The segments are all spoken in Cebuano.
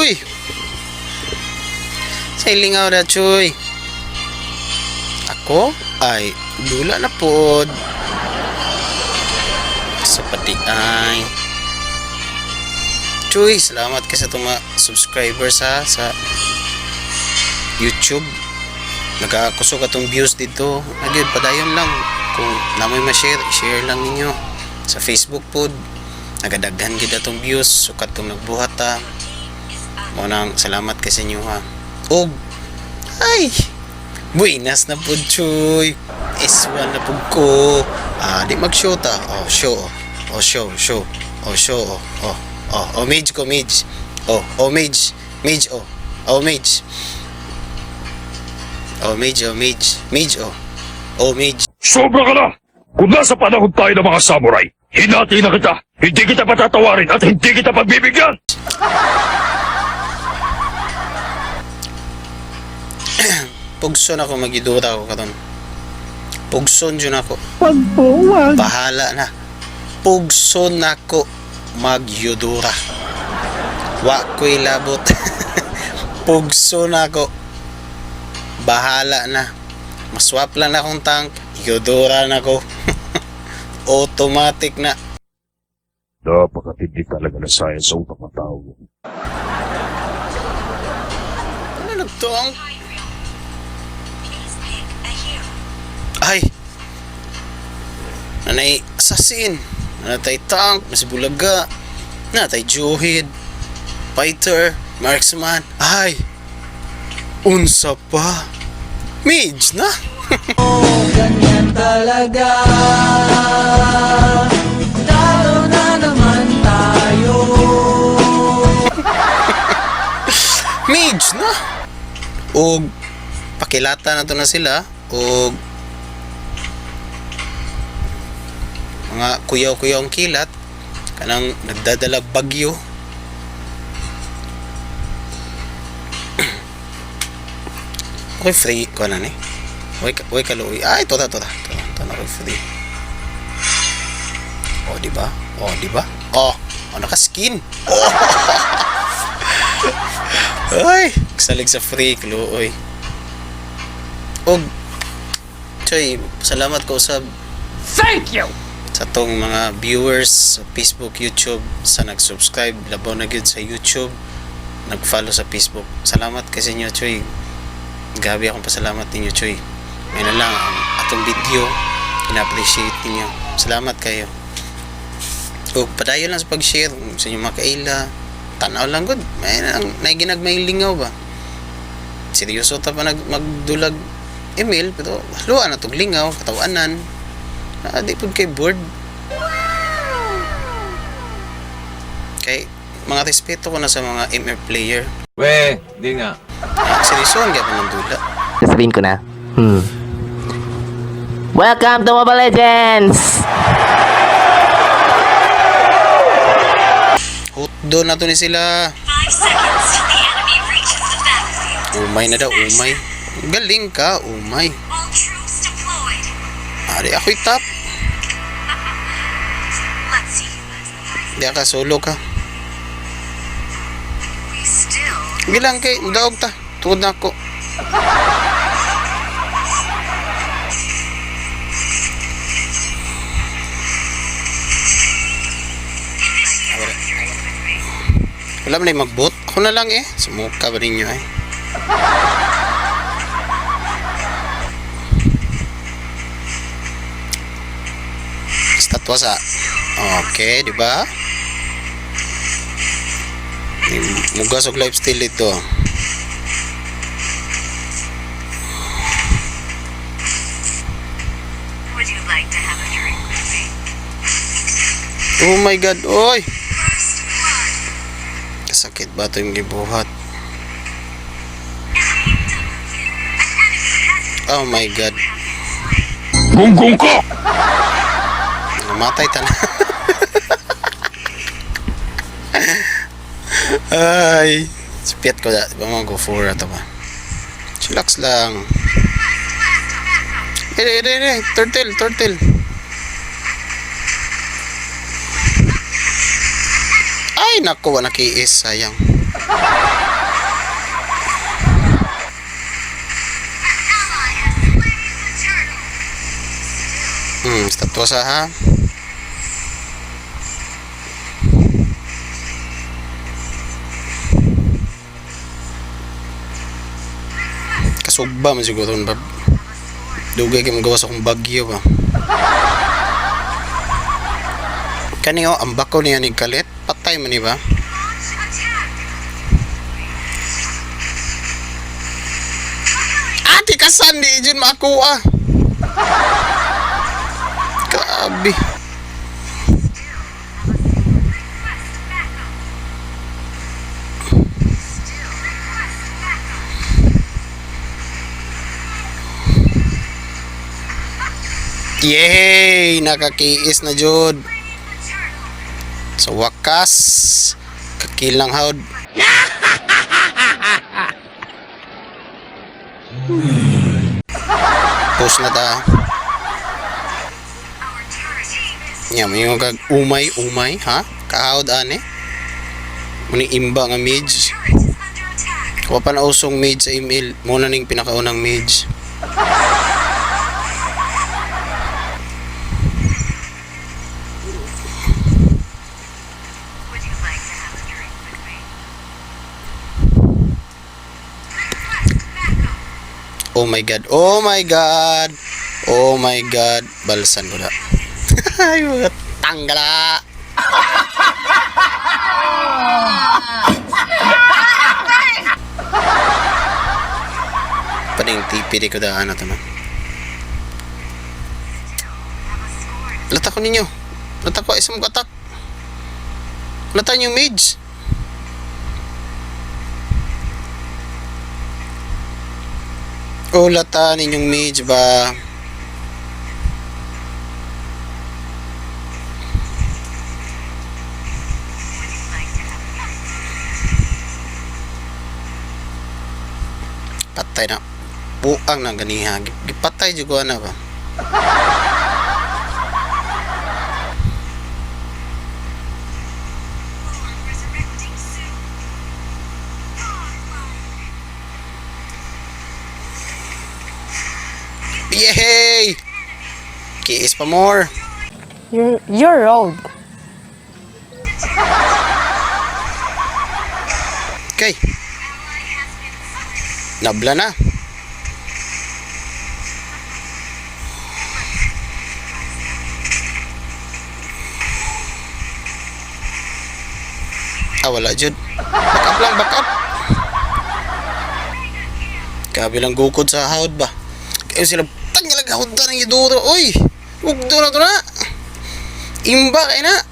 Chuy! Sa lingaw na, Chuy. Ako ay dula na pod. Sa pati ay. Chuy, salamat kay sa itong mga subscribers ha, sa YouTube. Nagakusog atong views dito. Nagyud, padayon lang. Kung namoy ma-share, i-share lang ninyo. Sa Facebook pod, nagadaghan gid atong views. Sukat tong nagbuhat ha. Mo nang salamat kay sa inyo ha. Og ay, buenas na pod, Chuy. S1 na pod ko. Ah, di mag-show ta. Oh, show. Oh, show, show. Oh, show. Oh, oh, oh, oh, mage ko, mage. Oh, oh, mage. Mage, oh. Oh, mage. Oh, mage, oh, mage. Mage, oh. Oh, mage. Sobra ka na! Kung nasa panahon tayo ng mga samurai, hinati na kita! Hindi kita patatawarin at hindi kita pagbibigyan! Pugson ako, magidura ako karon. Pugson jud ako. Wag po, wag. Bahala na. Pugson nako magyudura. Wa ko'y labot. Pugson nako. Bahala na. Maswap lang akong tank. Yudura na ko. Automatic na. Napakatindi talaga ng science sa utak ng tao. Ano nagtank? Ay! Nanay assassin. Nanatay tank. Mas bulaga. Nanatay juhid. Fighter. Marksman. Ay! Unsa pa? Mage na? Ganyan talaga. Talo na naman tayo. Mage na? Og pakilata na to na sila og mga kuyaw-kuyaw ang kilat kanang nagdadala bagyo. Okay, free ko na ni. Way kaluoy. Ay, tota tota. Tota, tota na ko free. Oh, di ba? Oh, di ba? Oh, oh naka-skin. Oh. Ay, salig sa free kaluoy. Og Choy, salamat ko sa Thank you! sa tong mga viewers sa Facebook, YouTube, sa nag-subscribe, labaw na gyud sa YouTube, nag-follow sa Facebook. Salamat kasi inyo, Choy. Gabi akong pasalamat ninyo, Choy. Ngayon na lang ang atong video, ina-appreciate ninyo. Salamat kayo. O padayon lang sa pag-share sa inyong mga kaila. Tanaw lang gud. May nang naiginag may lingaw ba. Seryoso ta pa nag magdulag email pero haluan na tog lingaw, katawanan. Ah, di pud kay bored. Kay mga respeto ko na sa mga ML player. We, di nga. Ah, seryoso ang gyapon ng dula. Sasabihin ko na. Welcome to Mobile Legends! Hotdo na to ni sila. 5 seconds till the enemy reaches the battlefield. Umay na daw, umay. Galing ka, umay. All troops deployed. Ari ako'y top. Let's see who has the highest. Di ka solo ka. We still Gilang kay daog ta. Tungod na ako. Wala. Wala man na magbot. Ako na lang eh. Sumuka ba ninyo eh. Statwa sa. Okay, di ba? Mugas og lifestyle ito. Would you like to have a drink with me? Oh my God, oy! First blood. Kasakit ba ito yung gibuhat? Enemy double kill. An enemy has Oh my God. Gunggong ka! Namatay ta na. Ay. Spiat ko da. Diba mga go for ato ba? Chillax lang. Ere, ere, ere. Turtle, turtle. Ay, naku, wala kiis. Sayang. Tuwa ha. Kasugba man siguro ba. Dugay kay magawas akong bagyo ba. Kani oh, ang bako niya ni kalit, patay man ni ba? Ate kasan di jud makuha. Grabe. Yay! Nakakiis na jud. Sa wakas, kakilang hawd. Post na ta. Nya, may yung kag umay umay ha? Kahawd ani. Muni imba nga mage. Wa pa na usong mage sa email. Muna ning pinakaunang mage. Would you like to have a drink with me? Oh my God. Oh my God. Oh my God. Balsan ko na. Ay, mga tanggala. Paning TP di ko daan na to man. Lata ko ninyo. Lata ko isang attack. Lata niyo mage. Oh, lata ninyong mage ba? Patay na. Buang na ganiha. Gipatay jud ko ana ba? Resurrecting soon. Yay! Kiis pa more. You're old. Okay. Nabla na. Ah, wala, Jud. Back up lang, back up. Kabilang gukod sa hawd ba? Kaya sila, tanggalag hawd na ng iduro. Uy! Ugdo na to na. Imba kay na.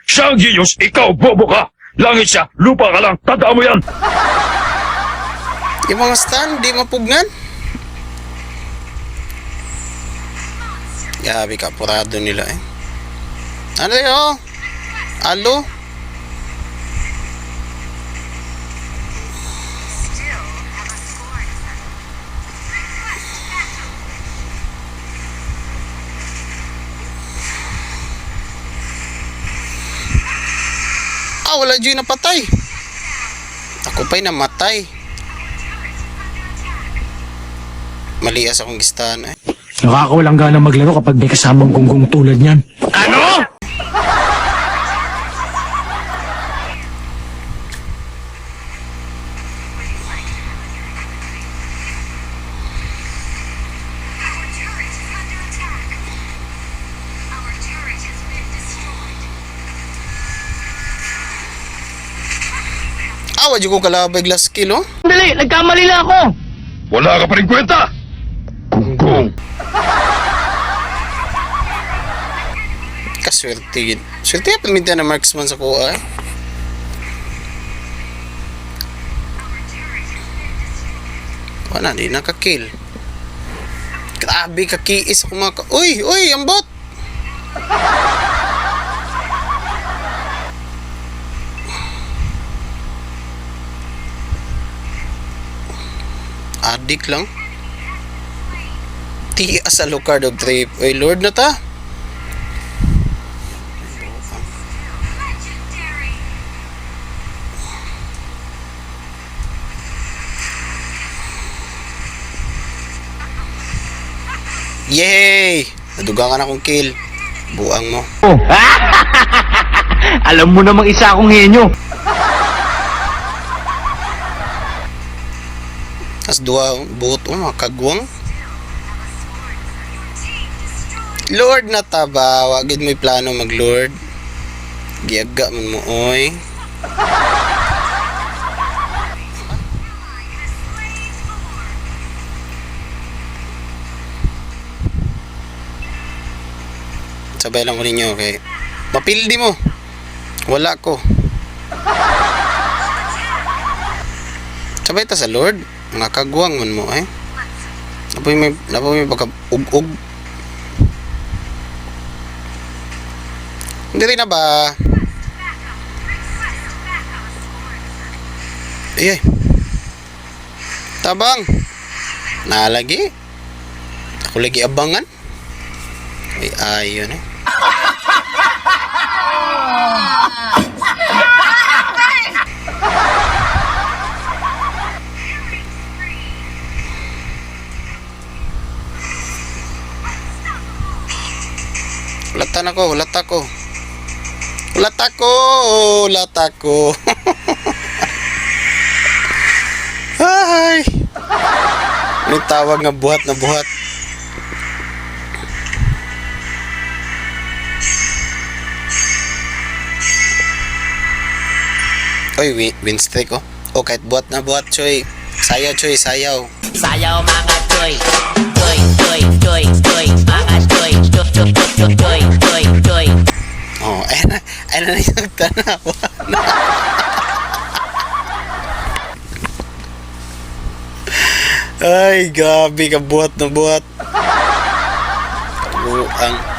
Siya ang genius, ikaw bobo ka! Langit siya, lupa ka lang, tandaan mo yan! Yung mga stand, di mapugnan. Grabe ka, purado nila eh. Ano yun? Oh? Alo? Still have a score to settle. Request backup. Ah, wala dyan napatay. Ako pa'y namatay. Malias akong gistahan eh. Nakakawalang gana maglaro kapag may kasamang gunggong tulad niyan. Ano? Our turret is under attack. Our turret has been destroyed. Ah, wadyo ko kalabay glass kill oh. Dali! Nagkamali lang ako! Wala ka pa rin kwenta! Gunggong! Kaswerte yun. Swerte ya paminta na marksman sa kuha eh. Wala, di nakakill. Grabe, kakiis ako mga ka... Uy! Uy! Ambot! Adik lang. Tias sa Lucard of Trip. Uy, Lord na ta. Legendary. Yay! Nadugangan akong kill. Buang mo. Alam mo namang isa akong henyo. Tas duha buot oh, mga kagwang. Lord na taba, wa gid mo'y plano mag Lord. Giaga man mo oy. Sabay lang ko ninyo kay mapildi mo. Wala ko. Sabay ta sa Lord, mga kagwang man mo eh. Napoy may pagka ug-ug. Hindi rin na ba? Ay, ay. Tabang. Nalagi. Ako lagi abangan. Ay, ayon eh. Ulatan ako, ulat ako. Ulat ako, ulat ako. Ay. May tawag nga buhat na buhat. Oy, win streak oh. Oh, kahit buhat na buhat, Choy. Sayaw, Choy, sayaw. Sayaw mga choy. Choy, choy, choy, choy. Mga choy, choy, choy, choy, choy, choy, choy. Oh, ayun na, ayun na yung tanawa. Ay, grabe ka buhat na buhat. Buang.